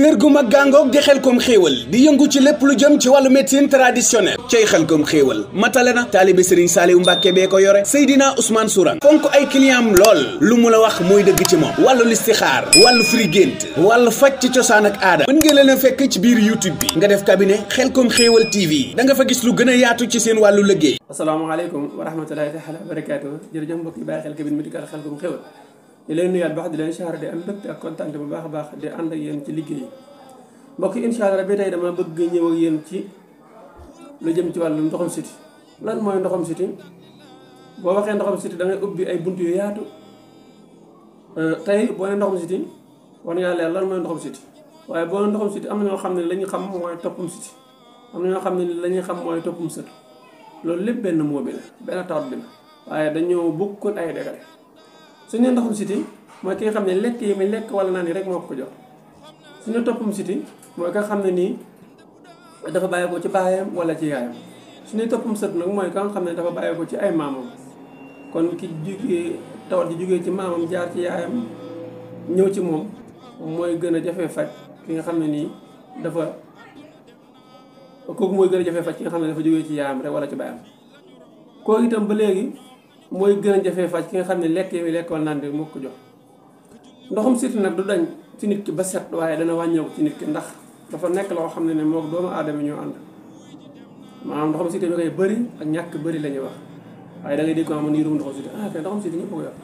kër gu mag gàngoog di Xelcom xéewal di yëngu ci lépp lu jëm ci wàllu médecine traditionnelle cay Xelcom xéewal matale na taalibe Serigne Saliou Mbacke bee ko yore Seydina Ousmane Sourang fonk ay client am lool lu mu la wax mooy dëgg ci moom wàllu listixaar wàllu firi gént wàllu faj ci cosaan ak aada mën ngeen leen a fekk ci biir YouTube bi nga def cabinet Xelcom xéewal TV da nga fa gis lu gën a yaatu ci seen wàllu liggéey. asalaamaaleykum wa rahmatulahi taala wa barakaatu jërëjëf mbokk yi bàyyi xel cabinet médical Xelcom xéewal di leen nuyaat baax di leen siyaare di am mbégte ak kontaan bu baax a baax di ànd ak yéen ci liggéey mbokk yi incha allah bi tey dama bëgg ñëw ak yéen ci lu jëm ci wàllu ndoxam siti lan mooy ndoxam siti boo waxee ndoxam siti da ngay ubbi ay bunt yu yaatu tey boo ne ndoxam siti war ngaa leer lan mooy ndoxam siti waaye boo ne ndoxam siti am na ñoo xam ne la ñu xam mooy toppum siti am na ñoo xam ne la ñuy xam mooy toppum sët loolu lépp benn moo bi la benn tawat bi la waaye dañoo bokkul ay dégale suñu nee ndoxam siti mooy ki nga xam ne lekk yi muy lekk wala naan yi rek moo ko jox suñu toppum siti mooy nga xam ne nii dafa bàyyi ko ci baayam wala ci yaayam suñu toppum sët nag mooy ka nga xam ne dafa bàyyi ko ci ay maamam kon ki jugee tawat ji jugee ci maamam jaar ci yaayam ñëw ci moom mooy gën a jafee faj ki nga xam ne nii dafa kooku mooy gën a jafee faj ki nga xam ne dafa jugee ci yaayam rek wala ci baayam kooku itam ba léegi mooy gën a jafee faj ki nga xam ne lekk yi lekk wala naan bi moo ko jox ndoxum siti nag du dañ ci nit ki ba set waaye dana wàññeeku ci nit ki ndax dafa nekk loo xam ne moo doomu aadama ñoo ànd maanaam ndoxum siti bi koy bëri ak ñàkk bëri la ñuy wax waaye da ngay dégg ko am niirum ndoxum siti kay ndoxum siti ñëpp ko yor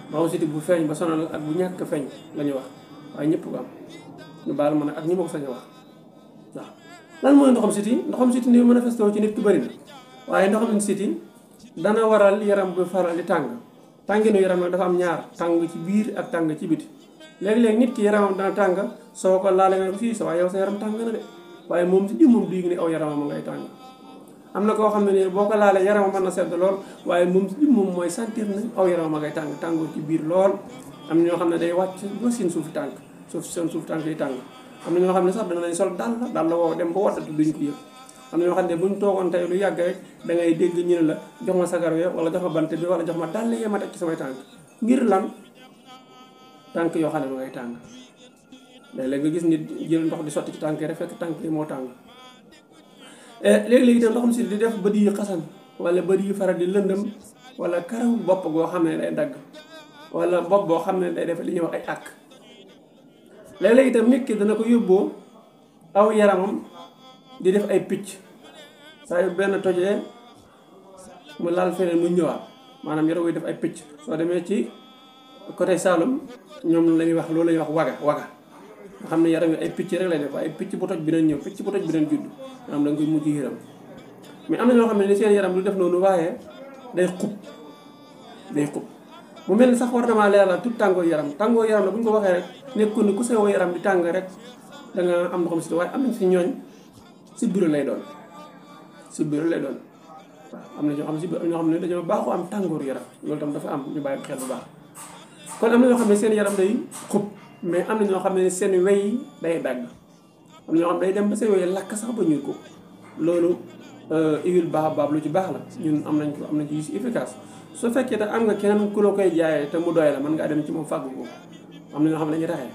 ndoxum siti bu feeñ ba sonal ak bu ñàkk feeñ la ñuy wax waaye ñëpp ko am ñu baal ma nag ak ñi ma ko sañ a wax waaw lan mooy ndoxum siti ndoxum siti ni manifesté ci nit ki bëri na waaye ndoxum siti dana waral yaram bu faral di tàng tànginu yaram nag dafa am ñaar tàng ci biir ak tàng ci biti léegi-léegi nit ki yaramam dana tàng soo ko laalee nga si sa waaye yow sa yaram tàng na de waaye moom si moom du yëg ne aw yaramam ngay tàng am na koo xam ne nii boo ko laalee yaramam mën na sedd lool waaye moom si moom mooy sentir na aw yaramam ngay tàng tàngoor ci biir lool am na ñoo xam ne day wàcc ba seen suufi tànk seen suufi tànk yi tàng am na ñoo xam ne sax dana lañ sol dal la woo dem ba waddatu duñ ko yëg am na ñoo xam ne buñ toogoon tey lu yàgg rek da ngay dégg ñu ne la jox ma sagar ya wala jox ma bant bi wala jox ma dàll ya ma teg ci samay tànk ngir lan tànk yoo xam ne ma ngay tàng léeg-léeg nga gis nit jël ndox di sotti ci tànk yi rek fekk tànk yi moo tàng léegi-léegi itam ndoxam si di def bët yi xasan wala bët yi faral di lëndëm wala karaw bopp goo xam ne day dagg wala bopp boo xam ne day def li ñuy wax ay àkk léeg-léegi itam nit ki dana ko yóbboo aw yaramam di def ay picc saa yu benn tojee mu laal feneen mu ñëwaat maanaam yaram wuy def ay picc soo demee ci côté Saloum ñoom la ñuy wax loolu la ñuy wax waga nga xam ne yaram yi ay picc rek lay def ay picc bu toj bi dañ ñëw picc bu toj bi dañ judd maanaam da nga koy mujj yaram mais am na ñoo xam ne ni seen yaram du def noonu waaye day xub mu mel ni sax war na maa leeral tout tàngoo yaram la bu ñu ko waxee rek nekkul ni ku sewoo yaram di tàng rek da nga am ndoxam si waaye am nañ si ñooñ si bureau lay doon waaw am na ñoo xam si ñoo xam ne dañoo baaxoo am tàngooru yaram loolu tam dafa am ñu bàyyi xel bu baax kon am na ñoo xam ne seen yaram day xub mais am na ñoo xam ne seen wey day dagg am na ñoo xam ne day dem ba seen wey lakk sax ba ñuul ko loolu huile baobab lu ci baax la ñun am nañ ci yu efficace su fekkee te am nga keneen ku la koy jaayee te mu doy la mën ngaa dem ci moom fàggu ko am na ñoo xam ne dañuy raxee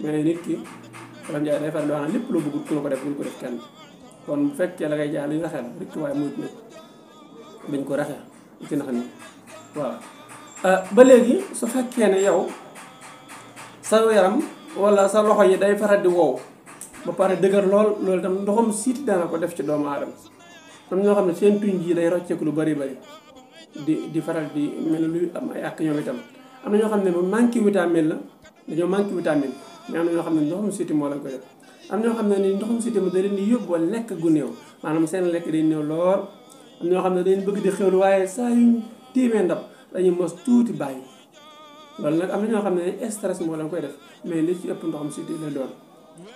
mais nit ki Wolof Njaay day faral di wax ne lépp loo bëggut ku la ko def bul ko def kenn kon bu fekkee la ngay jaay lu ñu raxee la rek waaye muyut nag dañ ko raxee ci nax ni waaw ba léegi su fekkee ne yow sa yaram wala sa loxo yi day faral di wow ba pare dëgër loolu itam ndoxam siiti dana ko def ci doomu aadama am ñoo xam ne seen tuñ ji day rocceeku lu bari di faral di mel luy am ay àkk ñoom itam am na ñoo xam ne manque vitamine la dañoo manque vitamine mais am na ñoo xam ne ndoxam siti moo lañ koy def am ñoo xam ne ni ndoxam siti mu da leen di yóbbu lekk gu néew maanaam seen lekk day néew lool am ñoo xam ne dañ bëgg di xewlu waaye saa yuñ tiimee ndab dañuy mos tuuti bàyyi loolu nag am na ñoo xam ne stress moo lañ koy def mais li ci ëpp ndoxam siti la doon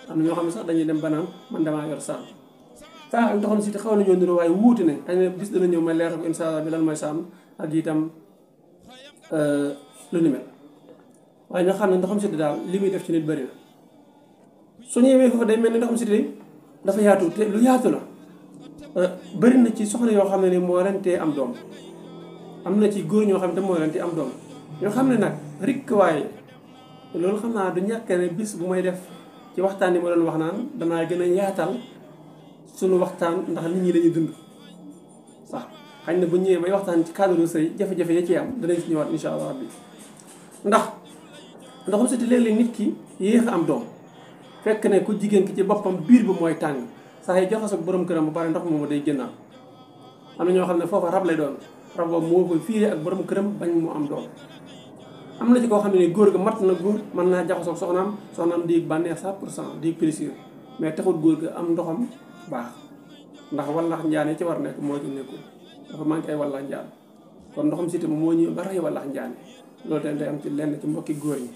am na ñoo xam ne sax dañuy dem banaan man damaa yor saam saa ak ndoxam siti xaw nañoo niroo waaye wuuti ne xëy na bis dana ñëw ma leeral ko incha allah bi lan mooy saam ak itam lu ni mel waaye ñoo xam ne ndoxam siti daal li muy def ci nit bëri na su ñëwee foofu day mel ni ndoxam siti dafa yaatu te lu yaatu la bëri na ci soxna yoo xam ne ni moo leen tee am doom am na ci góor ñoo xam ne moo leen tee am doom ñoo xam ne nag rikk waaye loolu xam naa du ñàkk ne bis bu may def ci waxtaan yi ma doon wax naan danaa gën a yaatal suñu waxtaan ndax nit ñi dañuy dund waaw xañ na bu ñëwee may waxtaan ci cadre sëy jafe-jafe ya ci am danañ si ñëwaat insha allah rabbi ndax ndoxum siti léeg-léeg nit ki yéex a am doom fekk ne ku jigéen ki ci boppam biir bi mooy tàng saa yi joxas ak borom këram bu bari ndox moomu day génnaat am na ñoo xam ne foofa rab lay doon rab boobu moo koy fiire ak borom këram bañ mu am doom am na ci koo xam ne góor ga mat na góor mën naa jaxasoo soxnaam di bànneex 100% di plaisir mais taxul góor ga am ndoxam baax ndax wallax njaan yi ci war nekk moo ci nekkul dafa manqué ay wallax njaan kon ndoxam siti moo ñëw ba rey wallax njaan loolu tamit day am ci lenn ci mbokki góor ñi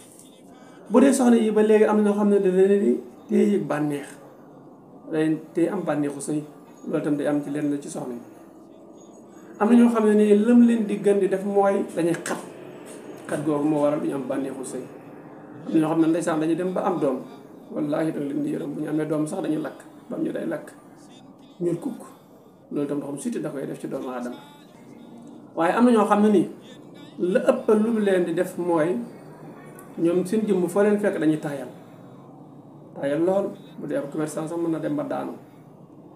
bu dee soxna yi ba léegi am na ñoo xam ne da leen di téye yëg bànneex day téye am bànneexu sëy loolu tamit day am ci lenn ci soxna yi am na ñoo xam ne nii lam leen di gën di def mooy dañuy xat googu moo waral du ñu am bànneexu sëy am na ñoo xam ne ndeysaan dañuy dem ba am doom wallaahi da leen di yërëm bu ñu amee doom sax dañuy lakk ba ñu day lakk ñuul kukk loolu tam ndoxam siti da koy def ci doomu aadama waaye am na ñoo xam ne nii la ëpp lu leen di def mooy ñoom seen jëmm foo leen fekk dañuy taayal lool bu dee ab commerçant sax mën na dem ba daanu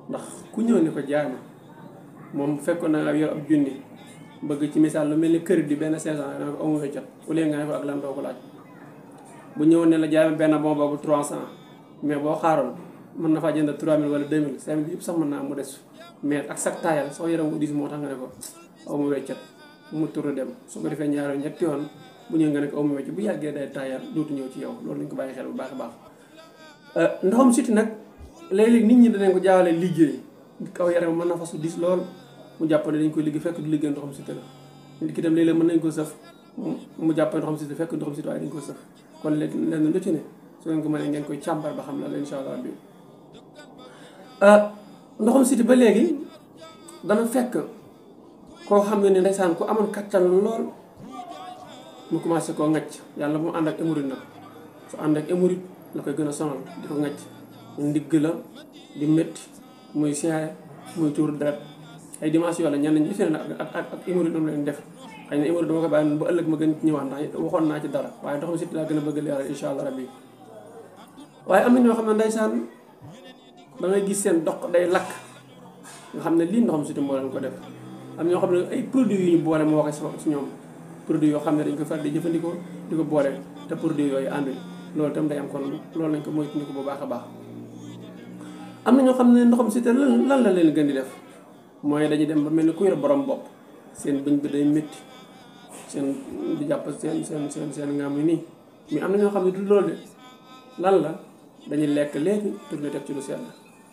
ndax ku ñëw ni ko jaay ma moom fekkoon na nga yor ab junni bëgg ci misaal lu mel ni kër di benn 500 nga ko amu jot au lieu nga ne ko ak lan doo ko laaj bu ñëwoon ne la jaay ma benn bon boobu 300 mais boo xaaroon mën na faa jënd 3000 wala 2000 5000 yëpp sax mën naa mu des mais ak sax taayal soo yaram ko dis moo tax nga ne ko amu weccat mu turu dem su ko defee ñaari ñetti yoon bu ñëw nga ne ko amu wecc bu yàggee day taayal dootu ñëw ci yow loolu lañ ko bàyyi xel bu baax a baax ndoxam siti nag léeg-léeg nit ñi danañ ko jaawale liggéey kaw yaram mën na fasu dis lool mu jàpp ne dañ koy liggéey fekk du liggéey ndoxam siti la nit ki dem léeg-léeg mën nañ ko sëf mu jàpp ndoxam siti fekk ndoxam siti waaye dañ ko sëf kon léegi lenn lu ci ne su ngeen ko mënee ngeen koy càmbar ba xam la insha allah bi ndoxam siti ba léegi dana fekk koo xam ne ni ndeysaan ku amoon kattan lool mu commencé koo ngacc yàlla bu mu ànd ak hémorroïde nag su ànd ak hémorroïde la koy gën a sonal di ko ngacc ndigg la di métti muy seere muy tuur deret ay dimension la ñenn ñi fi ne ak hémorroïde moom leen def xëy na hémorroïde dama ko bàyyi ba ëllëg ma gën ci ñëwaat ndax waxoon naa ci dara waaye ndoxam siti laa gën a bëgg leeral insha allah rabbi waaye am na ñoo xam ne ndeysaan da ngay gis seen dox day lakk nga xam ne lii ndoxam siti moo leen ko def am ñoo xam ne ay produits yu ñu boole moo koy sabab ci ñoom produits yoo xam ne dañ ko faral di jëfandikoo di ko boole te produits yooyu ànduñ loolu tam day am kon loolu lañ ko moytandiku bu baax a baax am na ñoo xam ne ndoxam siti lan la leen gën di def mooy dañuy dem ba mel ni ku yor borom bopp seen bëñ bi day métti seen di jàpp seen ngaam yi nii mais am na ñoo xam ne du loolu de lan la dañuy lekk léegi tourné teg ci lu sell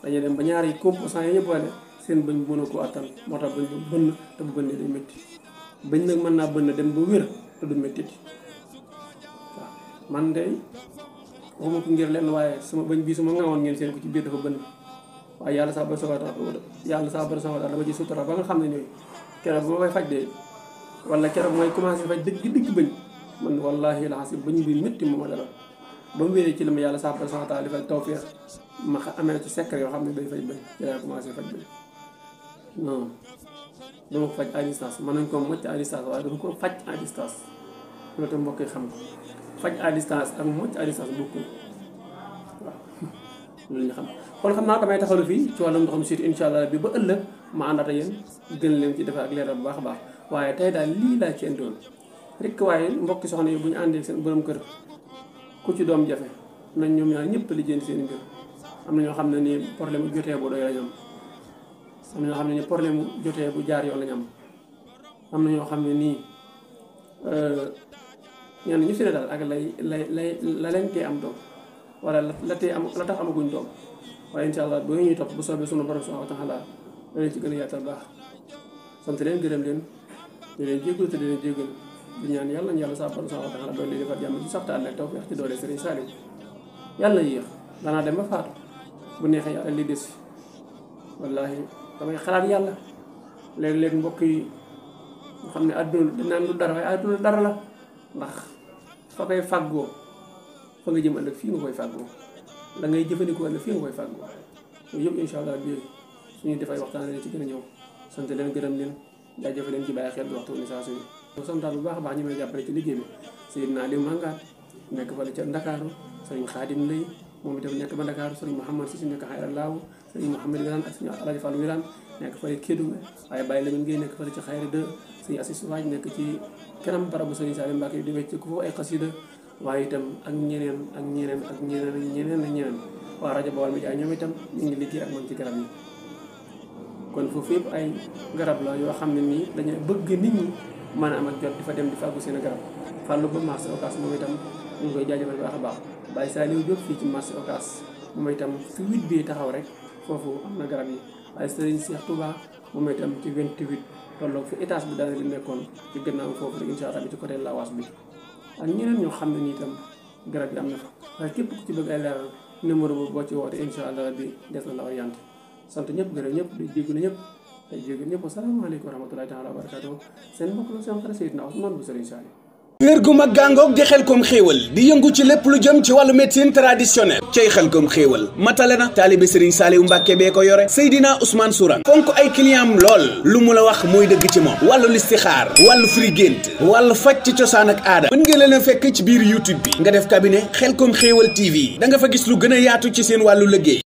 dañuy dem ba ñaari composants yi ñu boole seen bëñ mën a ko attan moo tax bëñ bu bënn te bu bënnee day métti bëñ nag mën naa bënn dem ba wér te du métti waaw man de waxuma ko ngir lenn waaye sama bëñ bii su ma ngawoon ngeen seen ko ci biir dafa bënn waaye yàlla saa bari sama dama ci sutura ba nga xam ne nii keroog bu ma koy faj de wala keroog mooy commencé faj dëgg bëñ man wallahi la si bëñ bi métti moo ma dara ba mu wéree ci la ma yàlla saa bari sama taal defal tawfeex ma amee ci secret yoo xam ne day faj bëñ ci laa commencé faj bëñ non dama ko faj à distance mën nañ ko mocc à distance waaye dama ko faj à distance loolu tam mbokk yi xam faj à distance ak mocc à distance bokkul waaw loolu ñu xam kon xam naa damay taxalu fii ci wàllum ndoxam siti insha allah bi ba ëllëg ma àndata yéen gën leen ci defee ak leeral bu baax a baax waaye tey daal lii laa ci indoon rek waaye mbokki soxna yi bu ñu àndee seen borom kër ku ci doom jafe nañ ñoom ñaar ñëpp lijjanti seen mbir am na ñoo xam ne nii problème bu jotee bu doy lañ am na ñoo xam ne nii problème bu jotee bu jaar yoon lañ am na ñoo xam ne nii ñenn ñu fi ne daal ak la leen tee am doom wala la tax amaguñ doom waaye incha allah boo ñuy topp bu soobee sunu borom subhanahu wa taala danañ ci gën a yaatal baax sant leen gërëm leen di leen jégalu te di leen jégalu di ñaan yàlla ñu yàlla sa borom subhanahu wa taala doon leen defal jàmm ci saxta ànd ak tawfeex ci doole Serigne Saliou yàlla yéex danaa dem ba faatu bu neexee yàlla li des wallahi damay xalaat yàlla léeg-léeg mbokk yi nga xam ne àdduna dinaan lu dara waaye àdduna dara la ndax fa koy fàggoo fa nga jëm ëllëg fii nga koy fàggoo la ngay jëfandikoo ëllëg fii nga koy fàggoo yooyu yëpp incha allah bi suñuy defay waxtaan leen ci gën a ñëw sant leen gërëm leen jaajëfal leen ci bàyyi xel waxtu ni saa suñu santaat bu baax a baax ñi may jàppale ci liggéey bi Seydina Aliou Mangane nekk fële ca Ndakaaru sëriñ Xaadim Lay moom itam nekk ba Dakar sëriñ Mouhamad si nekk Xayra Laaw sëriñ Mouhamad Wiraan ak sëriñ Alaaji Fall Wiraan nekk fële Kédougou waaye Baye Lamine Gueye nekk fële ci Xayra 2 sëriñ Assis Waaj nekk ci kanam barabu sëriñ Salim Mbacke di wecc ku foofu ay xasida waaye itam ak ñeneen ak ñeneen ak ñeneen ak ñeneen ak ñeneen waa rajo Baol Média ñoom itam ñu ngi liggéey ak man ci garab yi kon foofu yëpp ay garab la yoo xam ne nii dañu bëgg nit ñi mën a am ak jot di fa dem di fàggu seen garab fàllu ba marché Ocass moom itam ñu ngi koy jaajëfal bu baax a baax Baye Saliou Diop fii ci marché Ocass moom itam fi 8 bi taxaw rek foofu am na garab yi waaye Serigne Cheikh Touba moom itam ci 28 tolloog fi étage bi daal di nekkoon ci gannaaw foofu rek incha allah bi ci côté Lawas bi ak ñeneen ñoo xam ne nii itam garab yi am na fa waaye képp ku ci bëgg ay leeral numéro boobu boo ci woote incha allah bi def na la orienté sant ñëpp gërëm ñëpp di jégalu ñëpp tey jégalu ñëpp asalaamaaleykum wa rahmatulahi taala wa barakatuh seen mbokk la seen xarit Seydina Ousmane bu Serigne Saliou kër gu mag gàngoog di Xelcom xéewal di yëngu ci lépp lu jëm ci wàllu médecine traditionnelle cay Xelcom xéewal matale na taalibe Serigne Saliou Mbacke bee ko yore Seydina Ousmane Sourang fonk ay client am lool lu mu la wax mooy dëgg ci moom wàllu listixaar wàllu firi gént wàllu faj ci cosaan ak aada mën ngeen leen a fekk ci biir YouTube bi nga def cabinet Xelcom xéewal TV da nga fa gis lu gën a yaatu ci seen wàllu liggéey